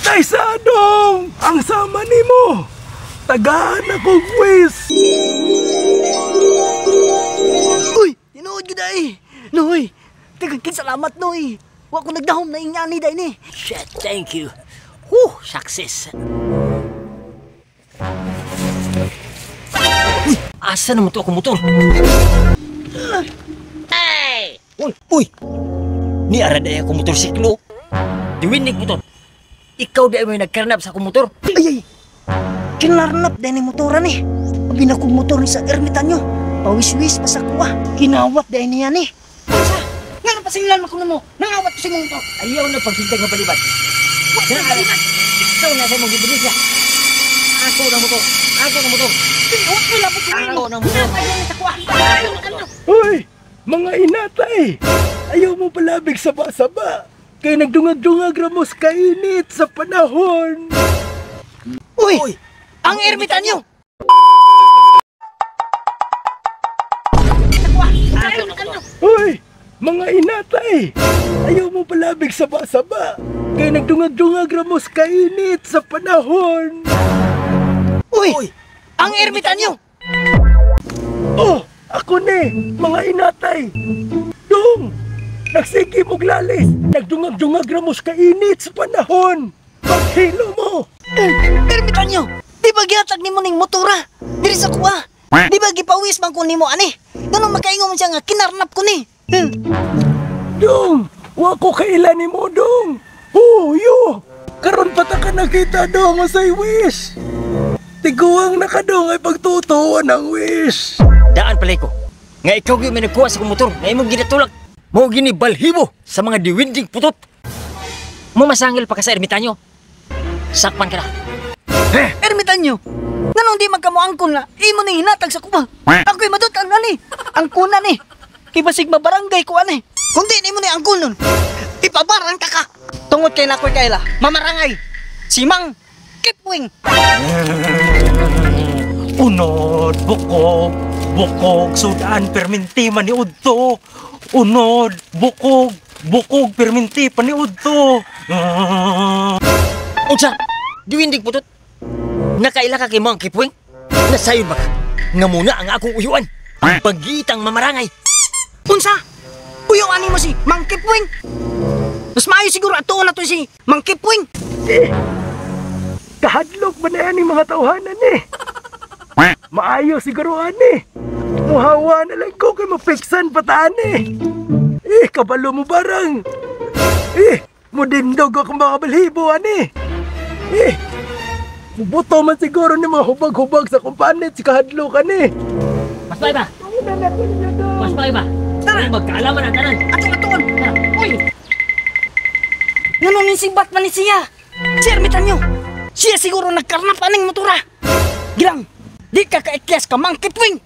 Taysa dong! Ang sama nimo! Tagaan akong wis! Uy! Tinuod gyud ay! Noy! Tagang salamat, Noy! Wa ko nagdahom na ingani day ni. Shit, thank you. Whew, success. Uy, asa naman to akong motor? Ay! Uy, uy! Ni arad ay akong motorsiklo. Diwinig motor. Ikaw di ay may nagkarnap sa akong motor. Ay, ay! Kinarnap din ni motora ni. Abi na kong motor ni sa ermitanyo. Pawis-wis pa sa kuwa. Kinawat din niya ni. Unsa? Nga nang pasinglan man ko namo. Nangawat ko sa imong motor. Ayaw na paghintay nga palibad. Wa na palibad. Ikaw na sa imong gibinisya. Ako na motor. Ako na motor. Wa ko labot sa imo. Ako na motor. Sa kuwa. Ayaw na kanto. Uy! Mga inatay! Ayaw mo palabig saba-saba. Kay nagdungag-dungag ramos kainit sa panahon. Uy! Uy! Ang ermitanyo! Uy! Mga inatay! Ayaw mo palabig saba-saba. Kay nagdungag-dungag ramos kainit sa panahon. Uy! Uy! Ang ermitanyo! Oh! Ako ni! Mga inatay! Dong! Nagsige mong lalis! Nagdungag-dungag ramos kainit sa panahon! Paghilo mo! Ermitanyo! Di ba gihatag nimo ning motora? Diri sa kuha! Di ba gipawis man ko nimo ani? Ganun makaingon mo siya nga kinarnap ko ni! Dong! Wa ko kaila nimo, dong! Huyo! Karon pa ta ka nakita, dong, usay wish! Tiguang na ka, dong, ay pagtutuan ang wish! Daan palay ko! Nga ikaw gyud may nagkuha sa akong motor nga imong ginatulak! Mao gini balhibo sa mga diwinding putot! Mamasangil pa ka sa ermitanyo! Sakpan ka na! Eh! Ermitanyo! Nganong di magkamuangkon na imo ning hinatag sa kuha? Ako'y madutan ani! Angkuna ni! Kibasig mabarangay ko ani! Kung di nimo ni angkon nun, ipabarang ka ka! Tungod kay nakoy kaila, mamarangay! Simang! Kipwing! Unod, bukog, bukog, sudan, perminti, maniud to! Unod, bukog, bukog, perminti, paniud to! Unsa? Diwindig putot? Nakaila ka kay Mang Kipwing? Nasayon ba ka? Nga muna ang akong uyuan! Pagitang mamarangay! Unsa? Uyuan nimo si Mang Kipwing? Mas maayo siguro atuon na to si Mang Kipwing! Eh! Kahadlok ba na yan yung mga tawhanan eh? Maayo siguro ani! Muhawa na lang ko kay mapiksan pataan eh! Eh, kabalo mo barang! Eh, mudindog akong mga balhibo ani! Eh, mubuto man siguro ni mga hubag-hubag sa kumpanit si kahadlok ani! Mas may ba? Mas may ba? Tara! Magkaalaman ang tanan! Atong-atuon! Uy! Nganong ni si Batman ni siya? Si ermitanyo! Siya siguro nagkarnap aning motora! Gilang! Di ka kaikyas ka, Mang Kipwing!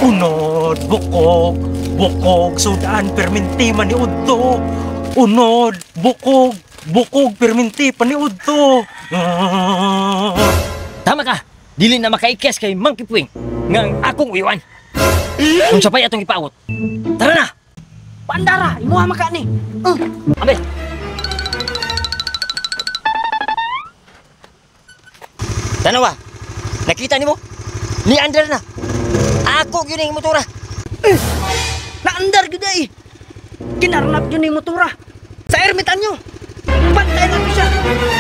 Unod, bukog, bukog, sudan, perminti, maniud to! Unod, bukog, bukog, perminti, paniud to! Tama ka! Dili na makaikyas kay Mang Kipwing nga ang akong uyuan! Kung sapay atong ipaawot, tara na! Pandara! Imuha maka ni! Abe! Tanawa! Nakita nimo? Ni andar na! Ako gyud ang motora! Eh! Naandar gyud ay! Kinarnap gyud ni motora! Sa ermitanyo! Pantay na to siya!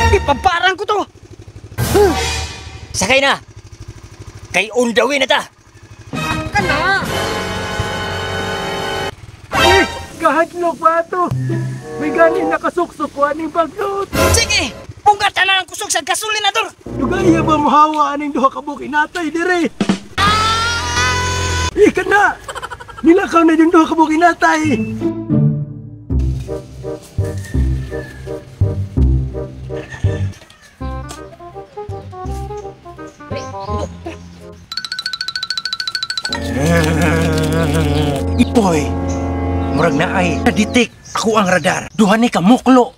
Ipaparang ko to! Huh. Sakay na! Kay undawin na ta! Kana! Eh! Kahadlok ba ito? May ganin nakasuksok ko aning bagnot! Sige! Pungatan na ang kusog sa gasolinador! Dugaya ba muhawa aning duha ka buok inatay dire? Ika na! Nilakaw na yung duha ka buok inatay! Ipoy! Murag na ay na-detect ako ang radar. Duha ni ka muklo.